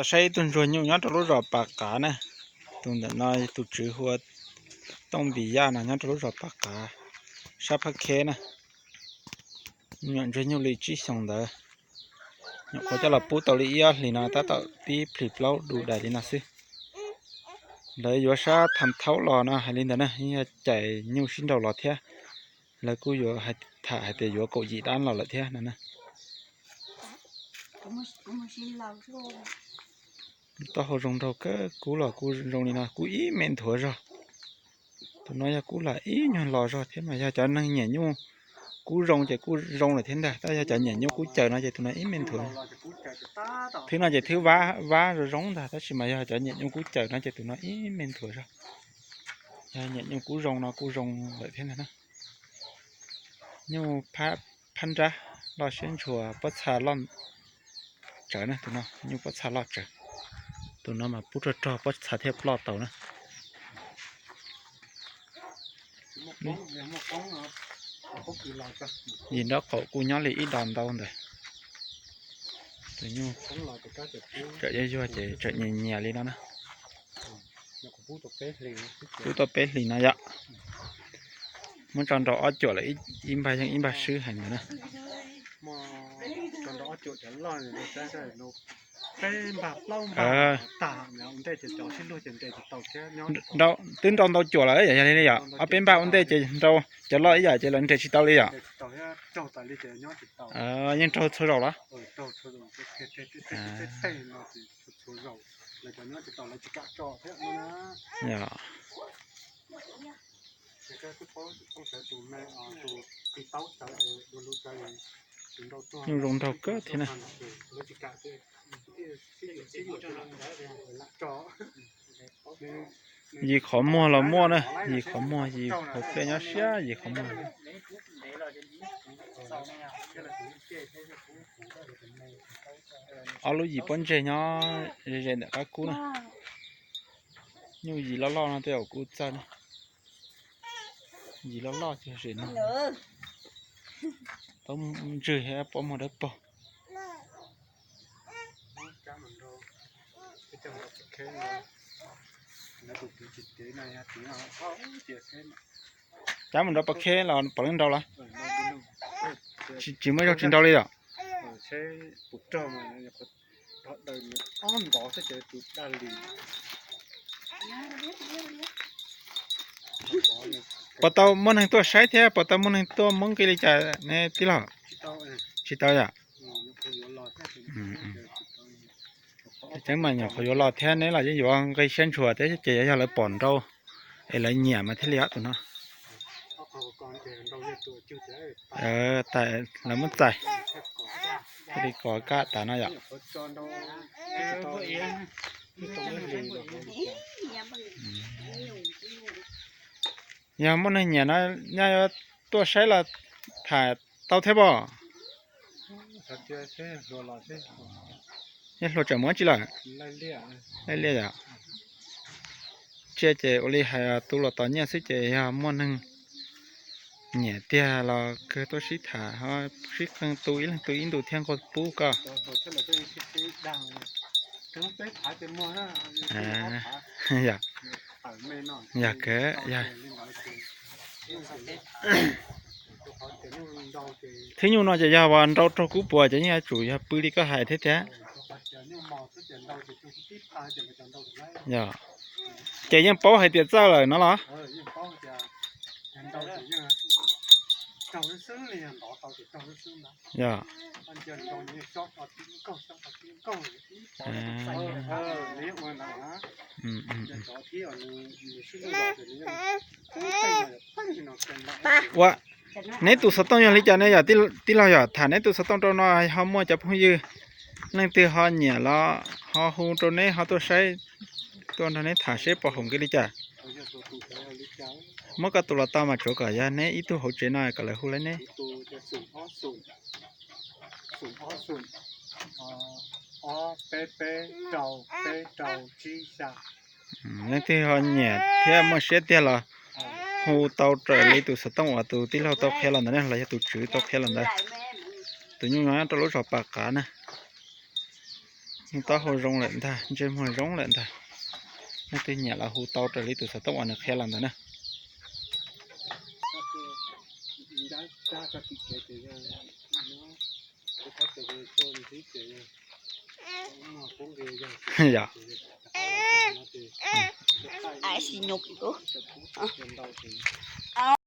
Saib ib tug ntsuag nyuj nyob rau lub zos Pas Qav na. Tus ntawm no tus tswv hu ua Tooj Npis Yaj no, nyob rau lub zos Pas Qav, sab Phab Kheb na. Nyuam ntsuag nyuj li tsib xyoos ntawd, nyuam qhuav coj los pub tau li ib ob hlis no tab tom pib plhis plaub du dais li no xwb. Lawv yuav sab Tham Thaub los no hais li ntawd na, yog cais nyuj sib nraus los thiab. Lawv kuj yuav tham hais tias yuav kaum yim dab los lawm thiab no na. Taub hau zoo nraug kawg, kub los kuj zoo li no, kub ib me nthuav zog. Tus no yog kub lam ib nyuag los zog thiab mas yog cov neeg nyiam nyuj kub zoo ces kuj zoo lawm thiab ntag, tab yog cov nyiam nyuj kub caws no ces tus no ib me nthuav. Thwb no ces thwb vab vab zoo zoo ntag, tab sis mas yog cov nyiam nyuj kub caws no ces tus no ib me nthuav zog. Yog nyiam nyuj kub zoo no kuj zoo lawm thiab ntag na. Nyuj phab nrab loj siab ntshua, pob txha loj tsawv na, tus no nyuj pob txha loj tsawv. Tus no mas pub rog rog pob txha thiaj ploj tau na. Yim nraub qaum kuj nyob li ib dos ntau ntawd. Tus nyuj tsawm yuag yuag ces tsawm nyias nyias li no na. Pub tau peb hlis no yom. Muab tso nrau ob cuam lawm ib npag yeej ib npag swb heev ntawd na. Twb nrau ntau cuam lawm yog li yom, ob peb npag ua ntej ces nrau cov loj ib yam ces lawv nres tsis tau li yom. Yeej raug txhua zaus los? Nyuj zoo nraug kawg thiab na. Yim qhov muag los muaj na, yim qhov muag, yim hauv pliaj nyob siab yim qhov muag. Ob lub yim pob ntseg nyob ze ze ntawm qab kub na. Nyuj yim loj loj no tej zaum kuv txawj na. Yim loj loj ces ze no. Tau ntswg thiab pob muag dawb paug. Cab mus nrau pas kheb los puav leej nrau los? Tsis muaj ib zaug tsis nrau li yom? Puas tau muaj neeg tuaj saib thiab puas tau muaj neeg tuaj muab nqi li cas ne tij laug? Tsis tau yom? Tseeb mas nyuam qhuav yuav los thiab neb los yeej yuav nqi siab ntshua thiab ces yog lawv pom nrau es lawv nyiam mas thiaj li ob tus no. Lawv muab txais thiaj li kov kaj tas no yom. Yog muaj neeg nyiam no nyob yuav tuaj saib los tham tau thiab pob? Yog hluas tseem mus dab tsi lawm? Laij liaj yom. Tsiaj ces ua li hais tu los tos nyiaj xwb ces yog muaj neeg nyiam tiag los kawg tuaj sib tham ho sib qee tu ib leeg tu ib ntu thiab nqua pub koj. Yog kawg yog. Thwb nyuj no ces yog uas nrau raug kub puas ces yeej yuav tsum yog pw li koj hais thiab tiag. Yog, ces yeej paub hais tias txawj lawm no los? Yog. Ua, neb tus xov tooj yog li cas ne yom tij laug yom? Tham neb tus xov tooj rau no ho muaj cov phooj ywg leej twg ho nyiam los ho hu rau neb ho tuaj saib, tuaj nrog neb tham seb puas haum nqi li cas. Muab koj tus los tau mas tsuav kom yog neb ib tug hauv tsev no kom lawv hu lawv neb. Leej twg ho nyiam thiab muaj siab tiag los hu tau raws li tus xov tooj uas tus tij laug tau qhia los ntawd ne, los yog tus tswv tau qhia los ntawd. Tus nyuj no nyob rau lub zos Pas Qav na. Taub hau zoo lawm ntag, ntsej muag zoo lawm ntag. Nej twb nyiam los hu tau raws li tus xov tooj uas nws qhia los ntawd na. Yog.